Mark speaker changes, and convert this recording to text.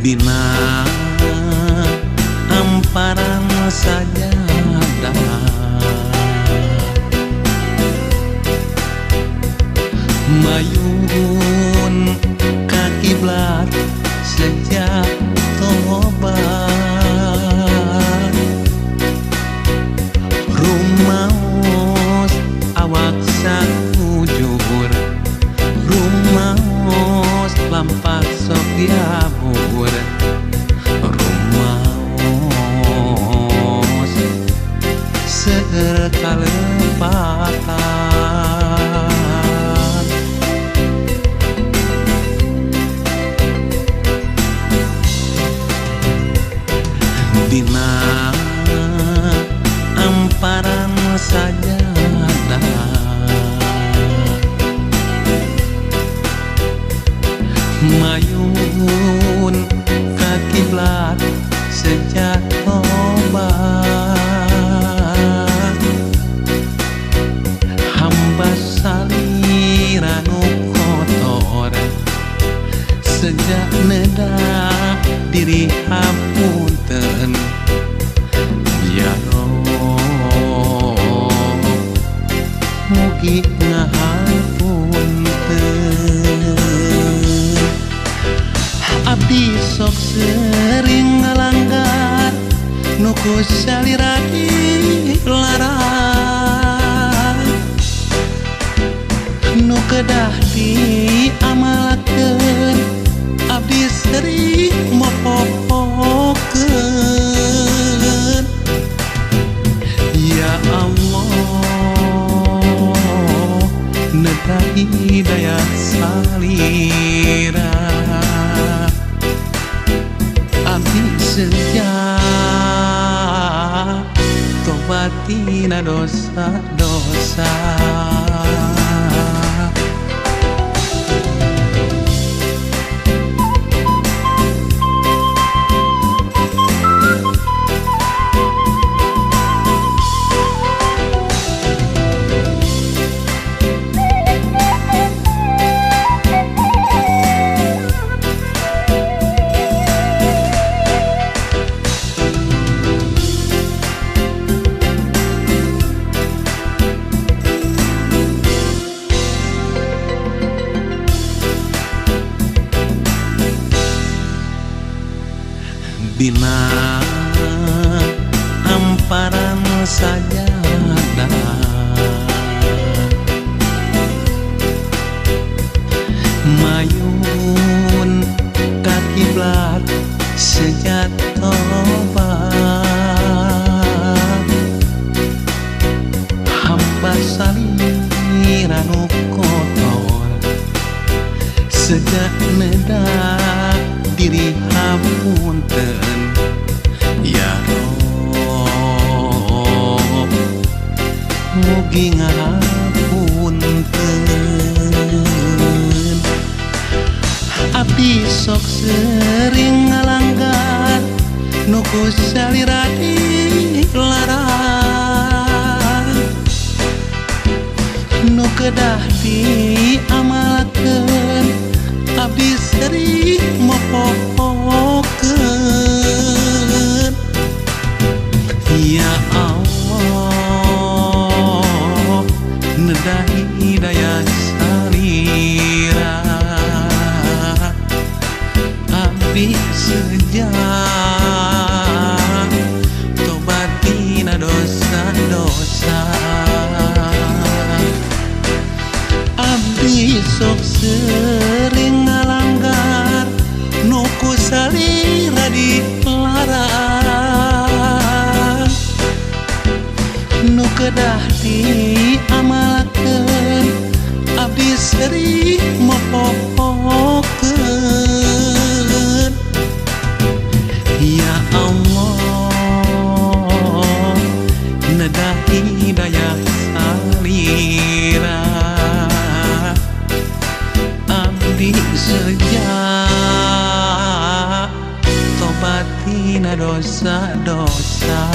Speaker 1: Dina amparan sajadah mayun ka kiblat sejak tobat rumaos awak sakujur rumaos lampah sok diabur rumaos seueur kalepatan. Dina amparan sajadah mayun ka kiblat sejak tobat hamba salira nu kotor sejak neda diri hapunten ya Rob mugi ngahapunten. Abdi sok sering ngalanggar nu ku salira dilarang nu kedah diamalkeun abdi sering mopopokeun. Ya Allah neda hidayah salira abdi sejak tobat tina dosa-dosa. Dina amparan sajadah mayun ka kiblat sejak tobat hamba salira nu kotor sejak neda diri hapunten ya Rob mugi ngahapunten. Abdi sok sering ngalanggar nu ku salira dilarang nu kedah diamalkeun abdi sering mopopokeun. Ya Allah neda hidayah salira abdi sejak tobat tina dosa-dosa. Abdi sok sering ngalanggar nu ku salira dilarang nu kedah diamalkeun abdi sering mopopokeun. Ya Allah neda hidayah salira abdi sejak tobat tina dosa-dosa.